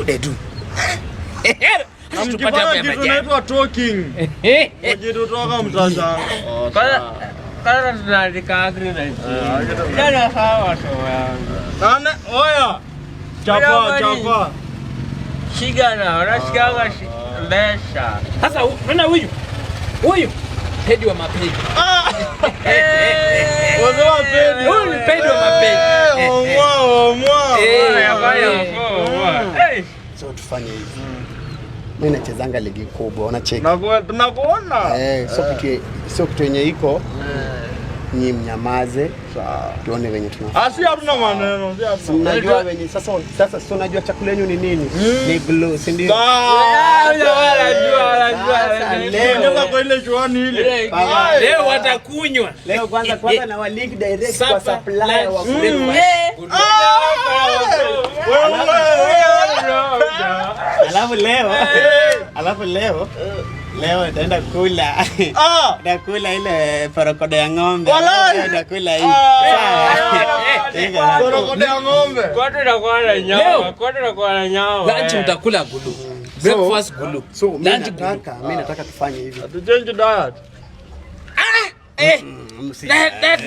What they do? Na Tupate hapo mkifanya ya kitu majani. inaitwa talking. Mkitutoka mtashangaa. Oh, Kwanza sawa. kwanza tunaandika agreement. Eh, agreement. Jana sawa sawa yangu. Nane, oya. Chapa, Oya, chapa. Shigana, unashikaga mbesha. Sasa unaona huyu? Huyu pedi wa mapedi. Wasema pedi. Huyu ni pedi wa mapedi. Eh, omwa, omwa. Eh. Oya, fanya mkoa. Eh. So tufanye hivi. Mimi nachezanga ligi kubwa, unacheki. Tunakuona. Eh, sio kitu yenye iko. Nyi mnyamaze, tuone venye tunafanya. Asi hatuna maneno, si Si hatuna. mnajua venye sasa si unajua chakula yenu ni nini? Ni glue, si ndio? Ah, Anajua, anajua, Sasa anajua. leo Ongeza kwa ile chuani ile. Baba, Leo watakunywa. leo kwanza na walink direct kwa Supper, supplier wa lunch, breakfast. Wewe, wewe. Alafu leo alafu leo leo nitaenda kula Ah! nitakula ile porokodo ya ng'ombe. Walai! Leo nitakula hii. Ah! Sawa. Hivyo hapo. Korokodo ya ng'ombe. Kwetu inakuwa na nyama, Leo. kwetu inakuwa na nyama. Lunch eh. mtakula gulu. Breakfast gulu. So mimi Lunch gulu. nataka mimi nataka tufanye hivi. To change diet. Eh. That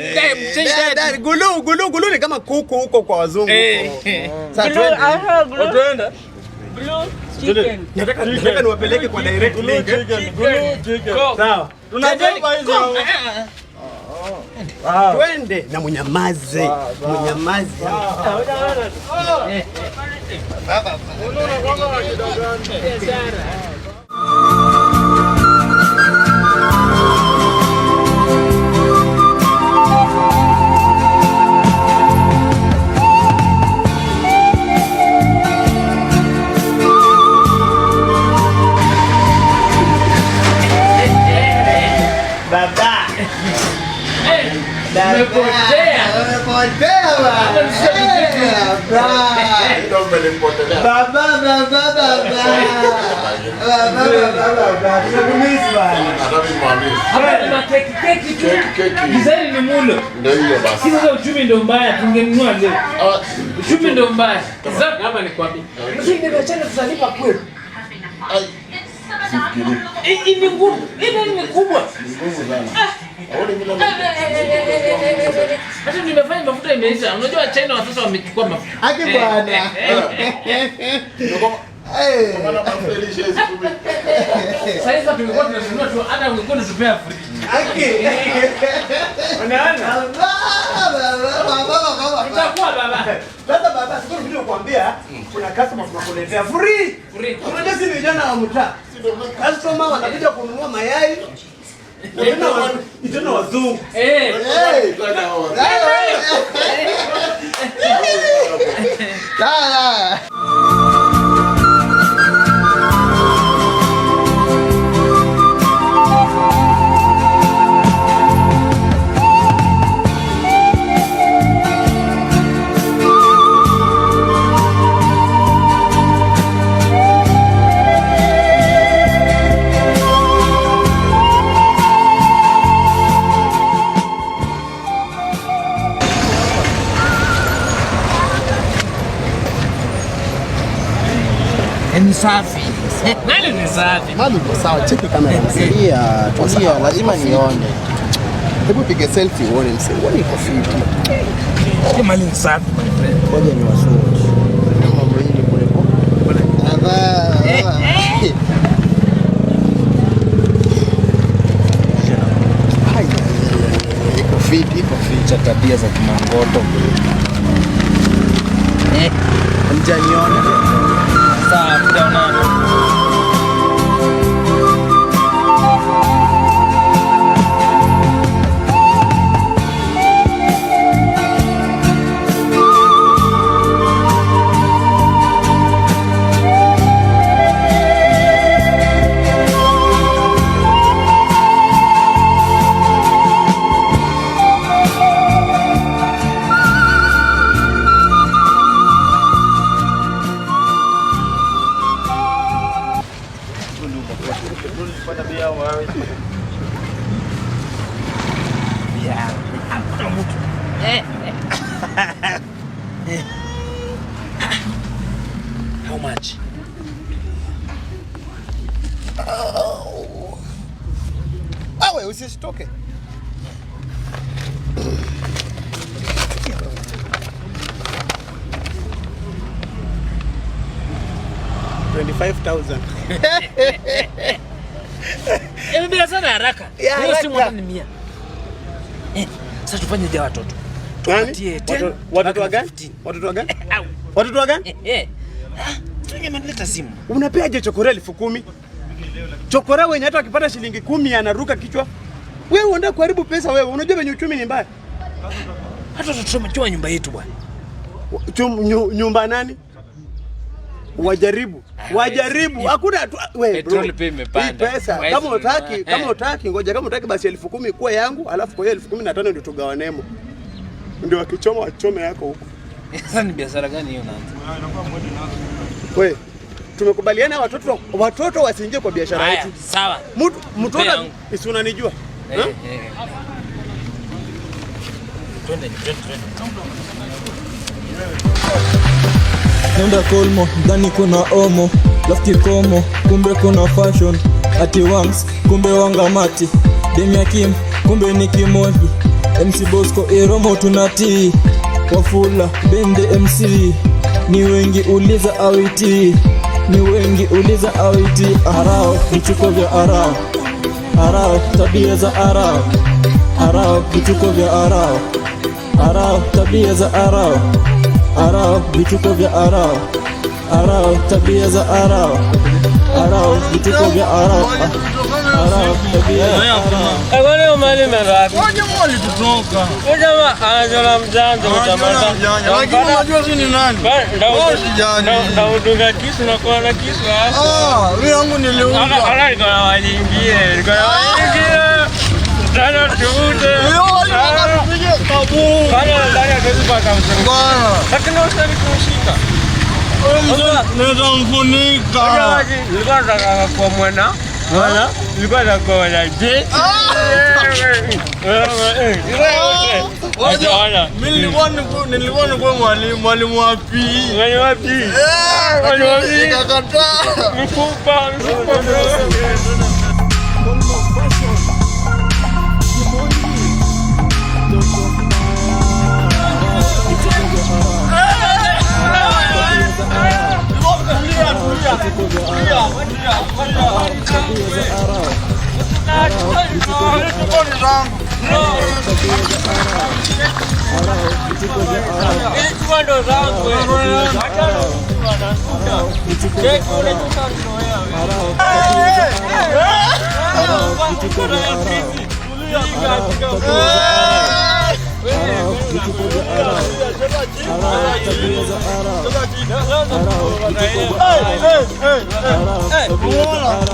change that. Gulu gulu gulu ni kama kuku huko kwa wazungu. Eh. huko. Sasa Blue, twende. aha, blue, Twende. blue chicken. Nataka niwapeleke kwa direct Blue link. eh. chicken, blue chicken. Coke. Sawa. Tunasema hizo. Ah. Twende na munyamaze. Munyamaze. Unaona kwamba na shida gani? Baba. Umepotea. Umepotea bwana. Eh, baba. Baba, baba, baba. Baba, baba, baba. Tunakumiss bwana. Hapa ni makeki keki tu. Keki. Design ni mulo. Ndio hiyo basi. Si sasa uchumi ndio mbaya tungenunua leo. Ah, Uchumi ndio mbaya. Sasa hapa ni kwambie. Msingi ndio chana tutalipa kweli. ai, sifikiri. Hii ni ngumu. Hii ni kubwa. Ni ngumu sana. Haoni vile Hata nimefanya mafuta imeisha. Unajua China wa sasa wamechukua mafuta. Haki bwana. Ndio kwa Eh. maana mafuta ilisha hizi kumi. Sasa hivi tungekuwa tunanunua tu hata ungekuwa unatupea free. Haki. Unaona? Baba, baba, baba, baba. Utakuwa baba. Sasa baba, siku nilikuja kukuambia kuna customer tunakuletea free. Free. Unajua si vijana wa mtaa. Customer wanakuja kununua mayai. Na tena wazungu. Eh. Hey. Sawa. Ni safi. Nani ni safi? Mali iko sawa, cheki kamera mzee. Tulia, tulia, lazima nione. Hebu piga selfie uone mzee, uone iko fiti. Hii mali ni safi my friend. Ngoja niwasort. Mambo hii ni pole pole. Baba. Hai, iko fiti, iko fiti. Cha tabia za kimangoto. Mjaniona. Sawa, tutaonana. How much? Awe usisitoke. $25,000. Bila sana haraka. Ya Hiyo simu haraka. hata ni 100. Sasa tufanye je watoto? Tupatie 10. Watoto wa gani? Watoto wa gani? Watoto wa gani? Tungemeleta simu. Unapeaje chokora 10,000? Chokora wenye hata akipata shilingi 10 anaruka kichwa. Wewe unataka kuharibu pesa wewe. Unajua venye uchumi ni mbaya. Hata tutachoma nyumba yetu bwana. Nyumba nani? Wajaribu. Wajaribu. Hakuna wewe bro. Petroli pia imepanda. Hii pesa kama utaki, kama utaki ngoja, kama utaki basi 10,000 kuwa yangu, alafu kwa hiyo 15,000 ndio tugawanemo. Ndio wakichoma wachome yako huko. Sasa ni biashara gani hiyo unaanza? Wewe tumekubaliana watoto wasiingie kwa biashara yetu. Sawa. Mtoto si unanijua? Twende. Nenda Kolmo, ndani kuna omo, love kikomo, kumbe kuna fashion. Ati wams, kumbe wangamati. Demia Kim, kumbe ni Kimoni. MC Bosco, Iromo tunatii. Wafula, Bende MC. Ni wengi uliza awiti. Ni wengi uliza awiti. Arao, vituko vya arao. Arao, tabia za arao. Arao, vituko vya arao. Arao, tabia za arao. Arao, vituko vya arao. Arao, tabia za arao. Arao, vituko vya arao. Arao, tabia za arao. Kwani mali imeenda? Waje mwali tutoka. Wewe jamaa anajona mjanja mjanja. Lakini unajua si ni nani? Wewe sijani. Na udunga kisu na kuwa na kisu hasa. Ah, mimi yangu niliunga. Ala niko na wanyingine, niko na wanyingine. Tano tuute. Yo, walitaka tupige kabu. Bana ndani hatuwezi pata mzungu. Bana. Lakini usitaki kumshika. Naweza mfunika. Nilikuwa nataka kuwa mwana. Mwana, nilikuwa nataka kuwa mwana. Je? Mimi nilikuwa nikuwe mwalimu, mwalimu wa PE. Mwalimu wa PE. Mwalimu wa PE. Nikakataa. Mfupa, mfupa.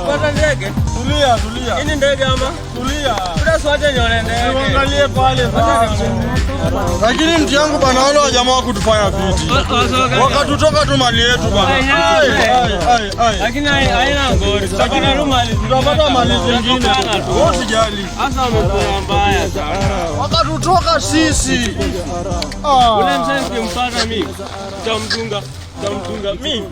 Tulia, tulia. Hii ni ndege ama? Tulia. Unaswaje nione ndege? Tuangalie pale sasa. Lakini mti yangu bana, wale wa jamaa wakutufanya fiti. Wakatutoka tu mali yetu bana. Ai, ai, ai. Lakini haina ngori. Tutapata mali zingine. Wewe usijali. Sasa wamekuwa mbaya sana. Wakatutoka sisi. Ule mzee nikimpata mimi, nitamdunga, nitamdunga mimi.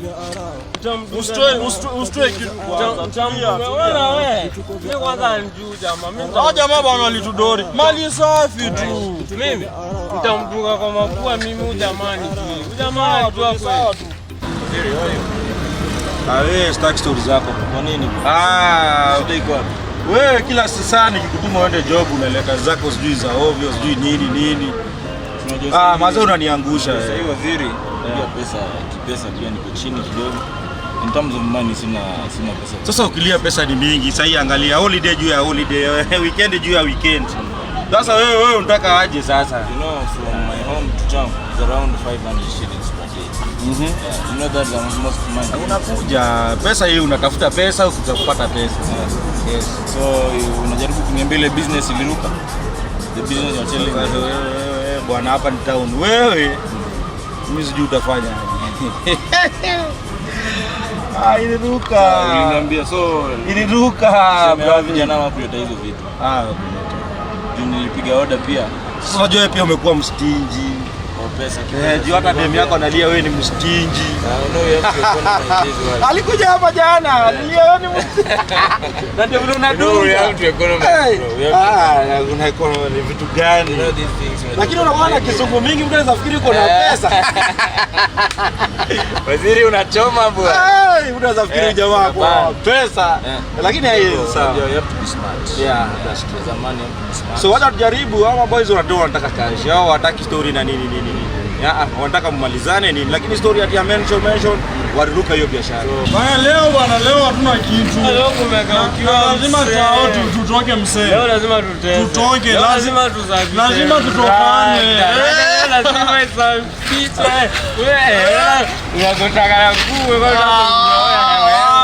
Usitoe kitu kwanza. Nitamdunga wewe. Mimi kwanza njuu jamaa. Mimi Hao jamaa bana walitudori. Mali safi tu. Mimi nitamdunga kwa mapua mimi huyu jamaa ni juu. Huyu jamaa anajua kweli. Ah, wewe sitaki story zako. Kwa nini? Ah, Shida iko wapi? wewe kila saa nikikutuma uende job unaleta zako sijui za ovyo, sijui nini nini. Ah, mazao unaniangusha Sasa wewe. hii waziri, pia pesa, kipesa pia niko chini kidogo. In terms of money sina pesa. Sasa ukilia pesa ni mingi. Sasa hii angalia holiday juu ya holiday, weekend juu ya weekend. Sasa wewe unataka aje sasa? You know, from my home to town is around 500 shillings per day. Yeah, you know that's the most money. Unakuja pesa hii unatafuta pesa ukija kupata pesa. Yes. So unajaribu kuniambia ile business iliruka? The business you're telling me. Wewe bwana hapa ni town. Wewe mimi sijui utafanya aje. Ah, iliruka. Uliniambia so Iliruka. sema vijana wakuleta hizo vitu. Ah, Juu nilipiga order pia. sasa unajua wewe pia umekuwa mstinji. Kipesa. Juu hata demu yako analia wewe ni mstingy. Alikuja hapa jana, alilia wewe ni mstingy. Na ndio vile unadunga. Ah, una economy ni vitu gani? Lakini unakuwa na kizungu mingi, mtu anaweza fikiri uko na pesa. Waziri unachoma bwana. Hey, mtu anaweza fikiri jamaa kwa pesa. Lakini haiwezi sawa. You have to be smart. Yeah, that's true. Zamani you have to be smart. So wacha tujaribu, hawa boys wanatoa wanataka cash. Hao hawataki story na nini nini nini. Ya, wanataka mmalizane nini, lakini story ati ya mention waliruka hiyo biashara. Bana leo bana, leo hatuna kitu. Leo kumegeukiwa. Lazima tao tutoke msee. Leo lazima tutese. Tutoke, Leo lazima tusafishe. Lazima tutokane. Leo lazima isafishe. Wewe unakotaka kuwe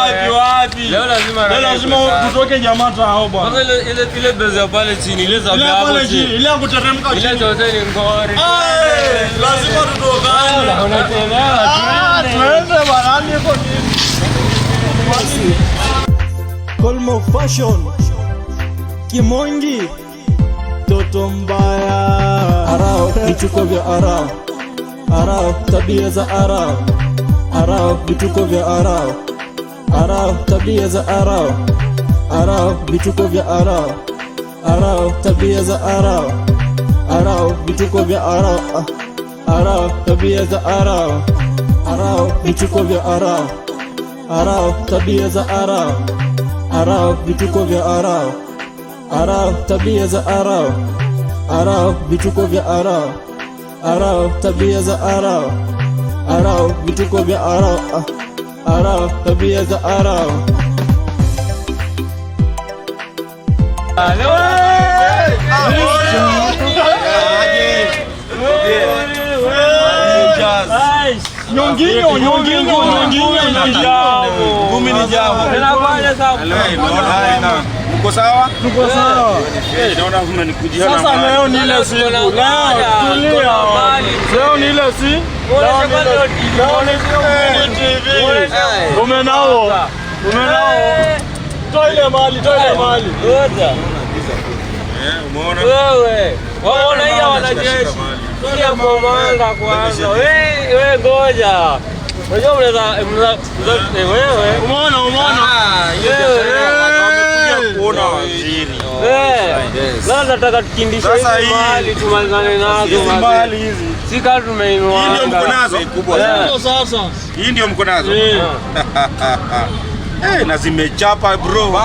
Wapi wapi? Leo lazima Leo lazima tutoke jamaa tao bwana. Kwanza ile ile base ya pale chini, ile za Ile hapo pale chini, chini. ile ya kuteremka Ile chini. zote ni ngori. Lazima tutokane. Unachelewa. Tuende bwana, niko nini? Colmo Fashion Kimongi Toto mbaya. Arao vituko vya arao, arao tabia za arao, arao vituko vya arao, arao tabia za arao, arao vituko vya arao, arao tabia za arao, arao vituko vya arao, arao tabia za arao, arao vituko vya arao, arao tabia za arao, arao vituko vya arao, arao tabia za arao, arao vituko vya arao, arao tabia za arao, arao vituko vya arao, arao tabia za arao. Nyonginyo, nyonginyo, nyonginyo, nyonginyo. Ngumi ni jambo. Mko sawa? Tuko sawa. Naona mnanikujia na Sasa leo ni ile siku. Leo tulia. Leo ni ile si. Leo ni TV. Umenao. Umenao. Toa ile mali, toa ile mali. Umeona? Wewe, waona hiyo wanajeshi. Ile komanda kwanza. Wewe ngoja. Unajua mnaweza wewe. Umeona, umeona. Wamekuja kuona waziri. Leo nataka tukindishe hizi mali tumalizane nazo. Hizi mali hizi. Si kama tumeinua. Hii ndio mko nazo kubwa sana. Sasa. Hii ndio mko nazo. Na zimechapa bro.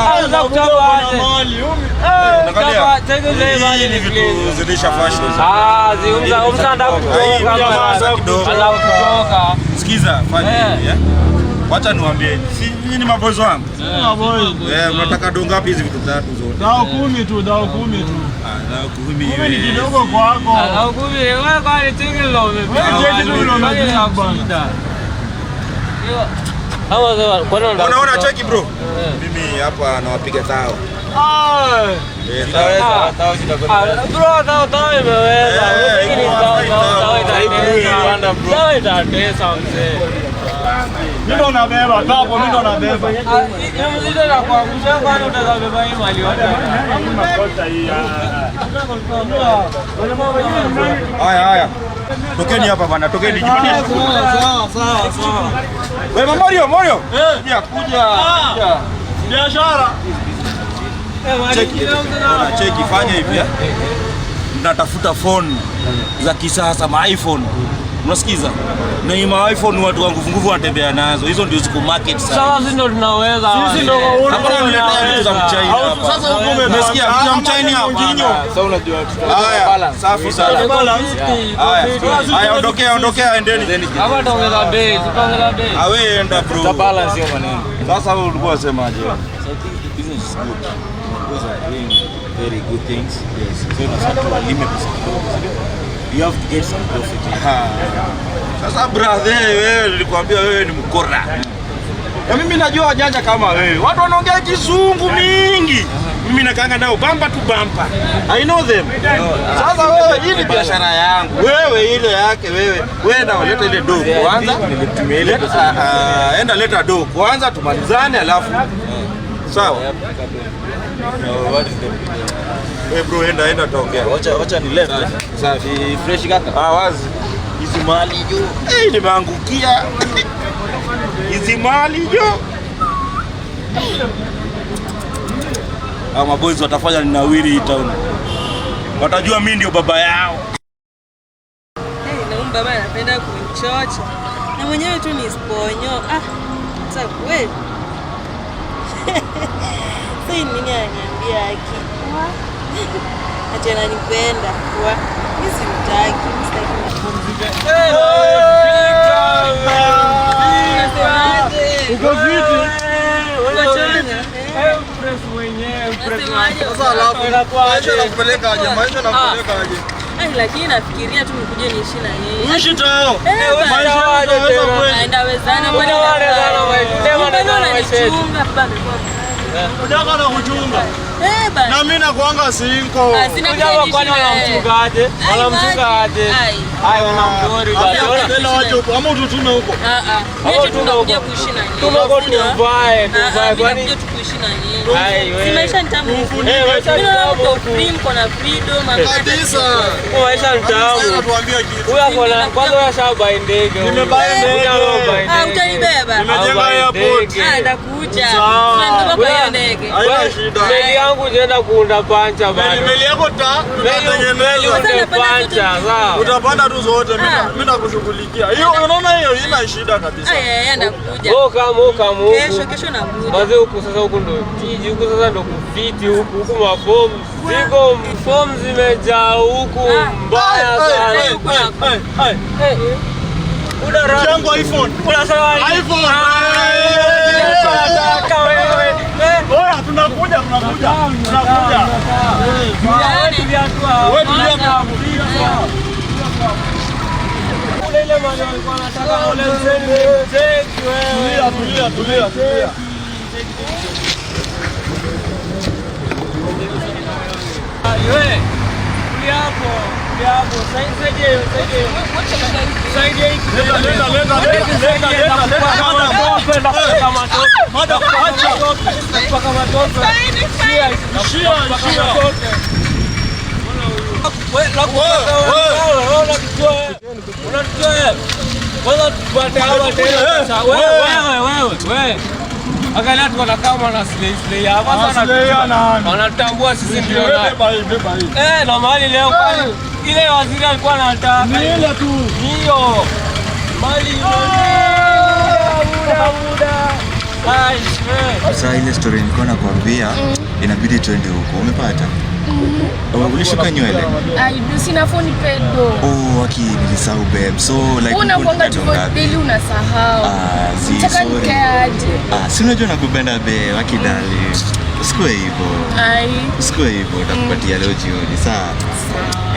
Hii ni vitu zilisha fashion. Ah, ziumza umza kutoka. Sikiza, fanya hivi eh. Wacha niwaambie, si nyinyi ni maboys wangu? Maboys. Mnataka do ngapi hizi vitu tatu zote? Dao 10 tu, dao 10 tu. Ah, dao 10. Kumi ni kidogo kwako. Dao 10, wewe kwa ni tingi lo. Wewe cheki tu lo bwana. Unaona cheki bro? Mimi hapa nawapiga tao. Bro, tao imeweza. Tao itatesa mzee. Mimi ndo nabeba, tapo mimi ndo nabeba. Hiyo mzito na kuangusha kwani utazabeba hii mali yote. Haya haya. Tokeni hapa bwana, tokeni jipatie shughuli. Sawa sawa sawa. Wewe Mario, Mario. Kuja, kuja. Biashara. Cheki. Cheki, fanya hivi eh. Mnatafuta phone za kisasa, ma iPhone. Unasikiza? Na hii ma iPhone watu wa nguvu nguvu wanatembea nazo. Hizo ndio ziko market sasa. Sasa sisi ndio tunaweza. Sisi ndio Hapana, mletea vitu za mchaina hapa. Sasa huko Umesikia vitu za mchaina hapa? Sasa unajua Haya, safi sana. Haya. Haya, ondokea, ondokea, endeni. Hapa tuongeza bei, tutaongeza bei. Awe enda bro. tuta balance hiyo maneno. Sasa wewe ulikuwa unasemaje? So I think the business is good. Because are doing very good things. Yes. So inafaa tuwalime pesa kidogo. You have to get some profit. Sasa brother, wewe nilikwambia wewe ni mkora. Na mimi najua wajanja kama wewe. Watu wanaongea kizungu mingi. Mimi nakaanga nao bamba tu bamba. I know them. Sasa wewe hii ni biashara yangu. Wewe ile yake wewe. Wewe na leta ile do kwanza. Nilitumia ile pesa. Enda leta do kwanza tumalizane alafu. Sawa. No, what is the Wewe bro, enda enda taongea. Wacha wacha ni left. Safi. Fresh kaka. Ah, wazi. Hizi mali jo. Nimeangukia. Hizi mali jo. Hawa maboys watafanya ninawiri hii town. Watajua mimi ndio baba yao. Na huyu baba anapenda kunichocha. Na mwenyewe tu ni sponyo. Ah, sasa kweli. Sasa nini ananiambia haki? Ati ananipenda. Wa, mimi simtaki, mimi sitaki. Uko fiti? Sasa alafu maisha nakupeleka aje? Maisha nakupeleka aje? Ai, lakini nafikiria tu nikuje niishi na yeye. Uishi tao. Maisha ndawezana kwani unanichunga baba amekuwa Unataka na kuchunga. Eh bana. Na mimi nakuanga sinko. Sina Kwani wanamchunga aje? Wanamchunga aje? Ai, wanamdori bana. Tena waje huko ama ututume huko. Ah ah. Mimi tunakuja kuishi na nyinyi. Tuko tuvae, tuvae kwani tunakuja tukuishi na nyinyi. Si maisha ni tamu. Eh, maisha ni tamu. Mko free, mko na freedom kabisa. Maisha ni tamu. Unatuambia kitu. Huyu ako na kwanza huyu ashabuy ndege. Nimebuy ndege. Ah, utanibeba. Nimejenga airport. Ah, ndakuja. Tunabeba kwa hiyo ndege. Haina shida. Meli yangu jenda kuunda pancha bado. Meli yako tutatengeneza. Pancha, sawa. Utapanda tu zote, mimi nakushughulikia. Hiyo unaona hiyo ina shida kabisa. Aya, ndakuja. Wewe kama huku. Kesho kesho nakuja. Maze huku sasa huku ndo tiji, huku sasa ndo kufiti huku, huku mafomu ziko fomu zimejaa huku mbaya sana. Una Chango iPhone. Unasema iPhone. Oya, tunakuja tunakuja. Tunakuja. Wewe tulia. Ule ile mali walikuwa wanataka ule mzee wewe. Tulia tulia tulia. Wewe. Tulia hapo. Tulia hapo. Saidia hiyo, saidia hiyo. Saidia hii. Leta leta leta leta leta leta. Kama matope. Madam, acha. Paka matope. Shia shia. Wewe. Angalia tuko na kama na slay hapa sana. Wanatambua sisi ndio nani. Eh, na mali leo kwani ile waziri alikuwa anataka. Ni ile tu. Hiyo. Mali muda. Sasa ile story nilikuwa nakwambia inabidi tuende huko. Umepata? Ulishuka nywele? I do, sina phone pedo. Oh, aki nilisahau babe. So like unakuanga tu daily unasahau. Ah, si Nataka sorry. nikae aje? Ah, si unajua nakupenda babe, aki darling. Usikuwe hivyo. Ai. Usikuwe hivyo, nitakupatia leo jioni. Sawa.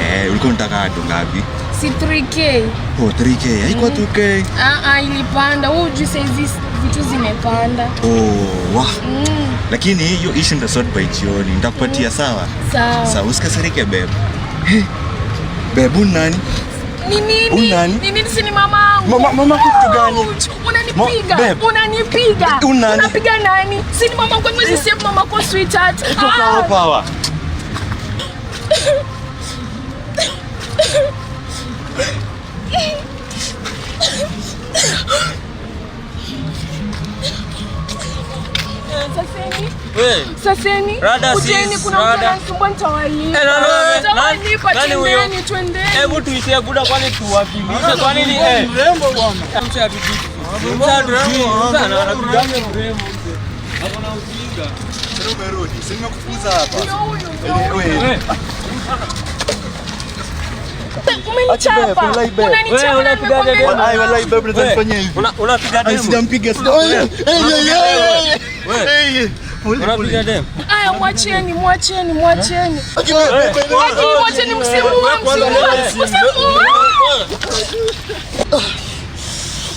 Eh, ulikuwa unataka watu ngapi? Si 3K. Oh, 3K. Haikuwa 2K. Ah ah, ilipanda. Wewe hujui saizi vitu zimepanda. Oh, wah. Lakini hiyo issue nitasort by jioni. Nitakupatia sawa? Sawa. Sawa, usikasirike babe. Hey, babe, unani? Ni nini? Unani? Ni nini si ni mamangu? Mama kitu gani? Unanipiga. Unanipiga. Unani? Unapiga nani? Si ni mamangu, mwezi save mamako sweetheart. Toka hapa hawa. Saseni. Wewe. Saseni. Rada Ujeni sis, kuna mtu rada. ananisumbua nitawalipa. Eh, Nitawalipa, nani huyo? twendeni, twendeni. Hebu tuishie buda kwani tuwakilishe kwa nini eh? Mrembo bwana. Mcha hatujui. Mcha hatujui. Mcha anapigana mrembo mzee. Hakuna ujinga. Umerudi. Si nimekufukuza hapa. Ndio huyu, ndio huyu. Eh. Umenichapa. Unanichapa na nimekwambia. Wallahi wallahi babe, unaweza nifanyia hivi. Unapiga demu. Sijampiga. Hey. Unapiga demu. Aya, mwacheni, mwacheni, mwacheni. Lakini mwacheni, msimuue, msimuue, msimuue.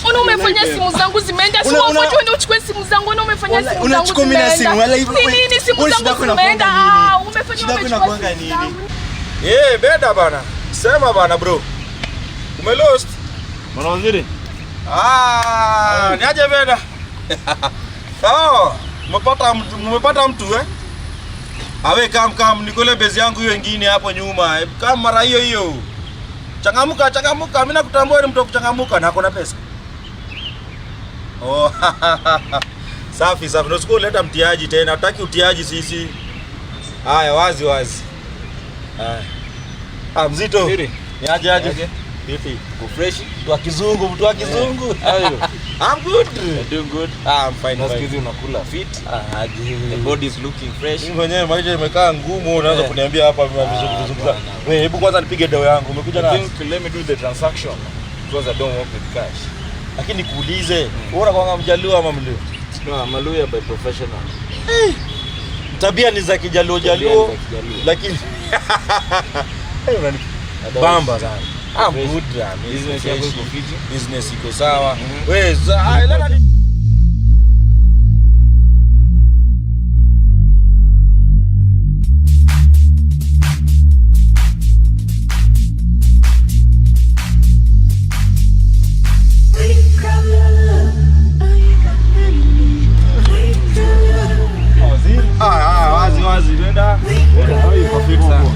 Ona umefanya simu zangu zimeenda. Si wafuate uende uchukue simu zangu. Ona umefanya simu zangu Unachukua mimi na simu. zimeenda. Ni nini simu zangu zimeenda? Ah, umefanya Shida yako umechukua inakuanga simu nini? zangu. Eh, beda bana. Sema bana bro. Umelost? Bwana waziri. Ah, niaje beda? Oh, umepata mtu eh? Awe kam nikole bezi yangu hiyo ingine hapo nyuma. Kam mara hiyo hiyo. Changamuka, changamuka. Mimi nakutambua ni mtu wa kuchangamuka na akona pesa. Oh, safi safi. Ndio siku leta mtiaji tena. Hataki utiaji sisi. Haya, wazi wazi. Haya. Ah, mzito. Ni aje aje? Vipi? Uko fresh? Mtu wa kizungu, mtu wa kizungu. How are you? I'm good. You're doing good. Ah, I'm fine. Na siku unakula fit. Ah, the body is looking fresh. Mimi mwenyewe maisha imekaa ngumu, unaanza kuniambia hapa vizuri vizuri. Wewe hebu kwanza nipige dao yangu. Umekuja na I think let me do the transaction because I don't work with cash. Lakini nikuulize, wewe unakuwa Mjaluo ama Mluo? No, I'm a lawyer by professional. Tabia ni za Kijaluo Jaluo, lakini bamba sana. I'm good. Business yako iko fiti? Business iko sawa. Wewe wazi wazi nenda. Uko fit sana.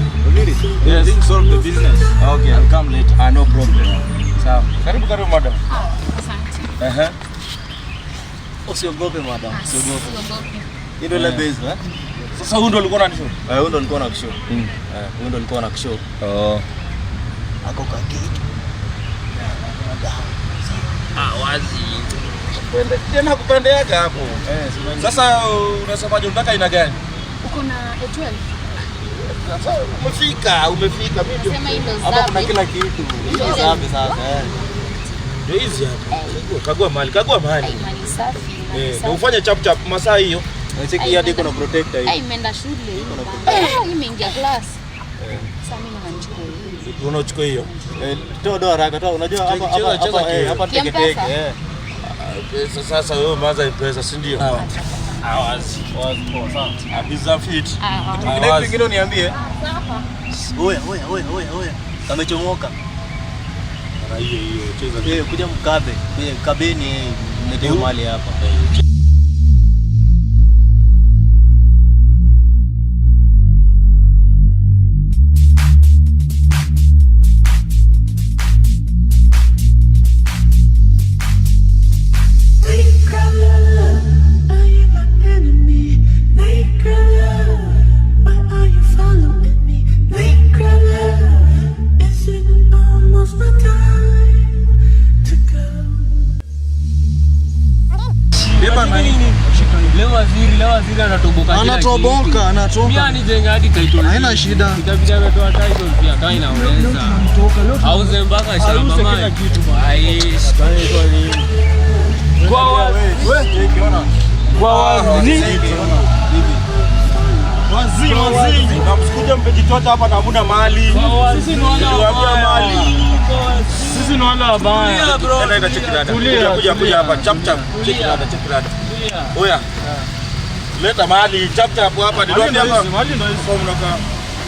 Yes. Think solve the business. Okay, I'll come later. Ah, no problem. Sawa. Karibu karibu madam. Asante. Usiogope madam, usiogope. Hii ndio ile base, eh? Sasa huyu ndio alikuwa ananishow. Eh, huyu ndio alikuwa anakushow. Eh, huyu ndio alikuwa anakushow. Oh. Ako kwa kitu. Ah, wazi. Tena kupendeaga hapo. Sasa unasemaje, unataka aina gani? Uko na A12? Sasa umefika, umefika mimi ndio. Sema hii ndo Hapa kuna zabe. kila kitu. Hizo zabe sasa, eh. Ndio hizi hapa. Kagua mali, kagua mali. Ai, mali safi, mali Eh, safi. na ufanye chap chap masaa hiyo. Cheki hii hadi kuna protector hii. Ai, imeenda shule hii. Ah, imeingia class. Sasa mimi nachukua hii. Unachukua hiyo. Eh, toa doa haraka, toa. Unajua hapa Cheza, hapa cheza hapa kiyo. hapa teke Kia teke, eh. Pesa sasa wewe umeanza M-Pesa, si ndio? Ah, wazi. Wazi poa sawa. Abiza fit. Ah, Kitu wazi. kingine uniambie. Sawa. Oya, oya, oya, oya, oya. Kamechomoka. Mara hiyo hiyo cheza. Eh, kuja mkabe. Kuja kabeni mletee mali hapa. Leo waziri anatoboka kila kitu. Anatoboka, anatoka. Pia anijenga hadi title. Haina shida. Itabidi ametoa title pia kama inaweza. Auze mpaka shamba Auze mali. kila kitu bwana. Aish. Kwa Kwa wazi. Wazi wazi. Na msikuja mpejichota hapa na hamna mali. Sisi ni wale Niliwaambia wabaya. mali. Sisi ni wale wabaya. Tulia bro. Enda enda check rada. Tulia, Kuja kuja kuja tulia. hapa chap chap. Check rada, check rada. Oya. Leta mali chap chap hapa niliwaambia hapa. Mali ndio hizi. Kwa mnakaa.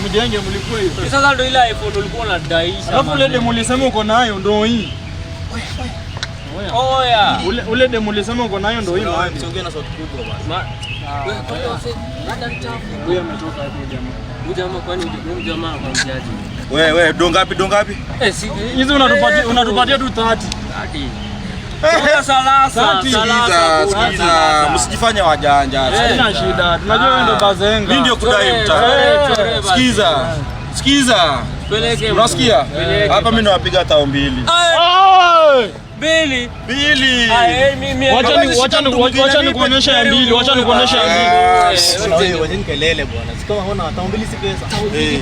Mjenge mlikuwa hiyo. Sasa ndio ile iPhone ulikuwa unadaisha. Alafu ule demu ulisema uko nayo ndio hii. Oya. Ule demu ulisema uko nayo ndio hii. Msiongee na sauti kubwa bwana. Huyu ametoka hapo jamaa. Huyu jamaa kwani huyu jamaa kwa mjaji. Wewe wewe dongapi dongapi? Eh, si Hizi unatupatia unatupatia tu 30. Salasa, Sikiza, sikiza. Msijifanye wajanja. Haina shida. Tunajua wewe ndo bazenga. Mimi ndio kudai mtaa. Sikiza. Sikiza. Peleke. Unasikia? Peleke. Hapa mimi nawapiga tao mbili. Mbili. Mbili. Wacha ni kuonyesha ya mbili, wacha ni kuonyesha ya mbili. Wacheni kelele bwana. Si kama huna tao mbili si pesa.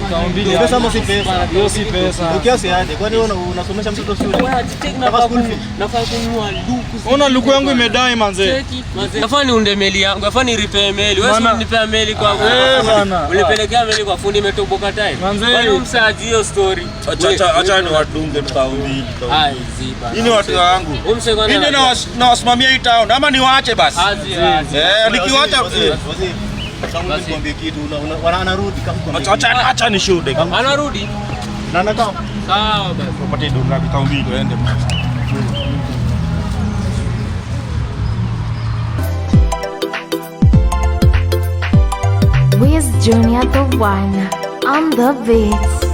Tao mbili. Pesa ama si pesa? Hiyo si pesa. Ukiasi aje? Kwani wewe unasomesha mtoto shule? Nafaa kununua luku. Ona luku yangu imedai manze. Nafaa niunde meli yangu, nafaa niripe meli. Wewe si unipea meli kwa Eh bana. Ulipelekea meli kwa fundi imetoboka time. Manze. Kwani umsaji hiyo story? Acha acha ni wadunge tao mbili. Ai ziba. Hii ni watu wangu. Mimi nawasimamia hii town ama niwaache basi? Eh, nikiwacha nikwambie kitu, anarudi kama acha acha nishuhude. Anarudi. Na nakaa. Sawa basi. Upate donga tao mbili tuende. Wiz Junior the one on the beats.